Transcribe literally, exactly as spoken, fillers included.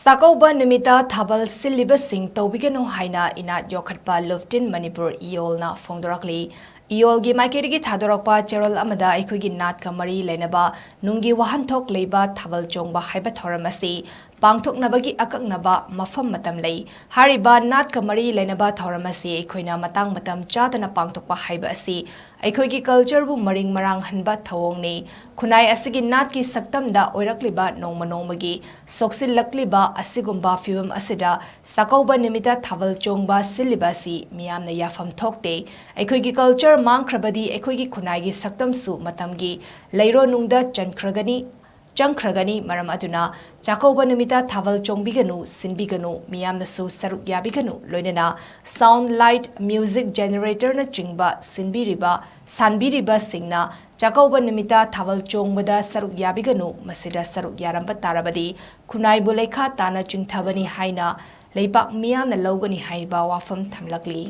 ꯆꯥꯛꯀꯧꯕ ꯅꯨꯃꯤꯠꯇ ꯊꯥꯕꯜ ꯁꯤꯜꯂꯤꯕꯁꯤꯡ ꯇꯧꯕꯤꯒꯅꯨ ꯍꯥꯏꯅ ꯏꯅꯥꯠ ꯌꯣꯛꯈꯠꯄ ꯂꯨꯞꯇꯤꯟ ꯃꯅꯤꯄꯨꯔ ꯏꯌꯣꯜꯅ ꯐꯣꯡꯗꯣꯔꯛꯂꯤ꯫ ꯏꯌꯣꯜꯒꯤ ꯃꯥꯏꯀꯩꯗꯒꯤ ꯊꯥꯗꯣꯔꯛꯄ ꯆꯦꯔꯣꯜ ꯑꯃꯗ ꯑꯩꯈꯣꯏꯒꯤ ꯅꯥꯠꯀ ꯃꯔꯤ ꯂꯩꯅꯕ ꯅꯨꯡꯒꯤ ꯋꯥꯍꯟꯊꯣꯛ ꯂꯩꯕ ꯊꯥꯕꯜ ꯆꯣꯡꯕ ꯍꯥꯏꯕ ꯊꯧꯔꯝ ꯑꯁꯤ ꯄꯥꯡꯊꯣꯛꯅꯕꯒꯤ ꯑꯀꯛꯅꯕ ꯃꯐꯝ ꯃꯇꯝ ꯂꯩ꯫ ꯍꯥꯏꯔꯤꯕ ꯅꯥꯠꯀ ꯃꯔꯤ ꯂꯩꯅꯕ ꯊꯧꯔꯝ ꯑꯁꯤ ꯑꯩꯈꯣꯏꯅ ꯃꯇꯥꯡ ꯃꯇꯝ ꯆꯥꯗꯅ ꯄꯥꯡꯊꯣꯛꯄ ꯍꯥꯏꯕ ꯑꯁꯤ ꯑꯩꯈꯣꯏꯒꯤ ꯀꯜꯆꯔꯕꯨ ꯃꯔꯤꯡ ꯃꯔꯥꯡꯍꯟꯕ ꯊꯧꯑꯣꯡꯅꯤ꯫ ꯈꯨꯟꯅꯥꯏ ꯑꯁꯤꯒꯤ ꯅꯥꯠꯀꯤ ꯁꯛꯇꯝꯗ ꯑꯣꯏꯔꯛꯂꯤꯕ ꯅꯣꯡꯃ ꯅꯣꯡꯃꯒꯤ ꯁꯣꯛꯆꯤꯜꯂꯛꯂꯤꯕ ꯑꯁꯤꯒꯨꯝꯕ ꯐꯤꯕꯝ ꯑꯁꯤꯗ ꯆꯥꯛꯀꯧꯕ ꯅꯨꯃꯤꯠꯇ ꯊꯥꯕꯜ ꯆꯣꯡꯕ ꯁꯤꯜꯂꯤꯕ ꯑꯁꯤ ꯃꯤꯌꯥꯝꯅ ꯌꯥꯐꯝ ꯊꯣꯛꯇꯦ꯫ ꯑꯩꯈꯣꯏꯒꯤ ꯀꯜꯆꯔ ꯃꯥꯡꯈ꯭ꯔꯕꯗꯤ ꯑꯩꯈꯣꯏꯒꯤ ꯈꯨꯟꯅꯥꯏꯒꯤ ꯁꯛꯇꯝꯁꯨ ꯃꯇꯝꯒꯤ ꯂꯩꯔꯣꯟꯅꯨꯡꯗ ꯆꯟꯈ꯭ꯔꯒꯅꯤ, ꯆꯪꯈ꯭ꯔꯒꯅꯤ꯫ ꯃꯔꯝ ꯑꯗꯨꯅ ꯆꯥꯛꯀꯧꯕ ꯅꯨꯃꯤꯠꯇ ꯊꯥꯕꯜ ꯆꯣꯡꯕꯤꯒꯅꯨ, ꯁꯤꯟꯕꯤꯒꯅꯨ, ꯃꯤꯌꯥꯝꯅꯁꯨ ꯁꯔꯨꯛ ꯌꯥꯕꯤꯒꯅꯨ꯫ ꯂꯣꯏꯅꯅ sound, light, music generatorꯅ ꯆꯤꯡꯕ ꯁꯤꯟꯕꯤꯔꯤꯕ, ꯁꯥꯟꯕꯤꯔꯤꯕꯁꯤꯡꯅ ꯆꯥꯛꯀꯧꯕ ꯅꯨꯃꯤꯠꯇ ꯊꯥꯕꯜ ꯆꯣꯡꯕꯗ ꯁꯔꯨꯛ ꯌꯥꯕꯤꯒꯅꯨ꯫ ꯃꯁꯤꯗ ꯁꯔꯨꯛ ꯌꯥꯔꯝꯕ ꯇꯥꯔꯕꯗꯤ ꯈꯨꯟꯅꯥꯏꯕꯨ ꯂꯩꯈꯥ ꯇꯥꯅ ꯆꯤꯡꯊꯕꯅꯤ ꯍꯥꯏꯅ ꯂꯩꯄꯥꯛ ꯃꯤꯌꯥꯝꯅ ꯂꯧꯒꯅꯤ ꯍꯥꯏꯕ ꯋꯥꯐꯝ ꯊꯝꯂꯛꯂꯤ꯫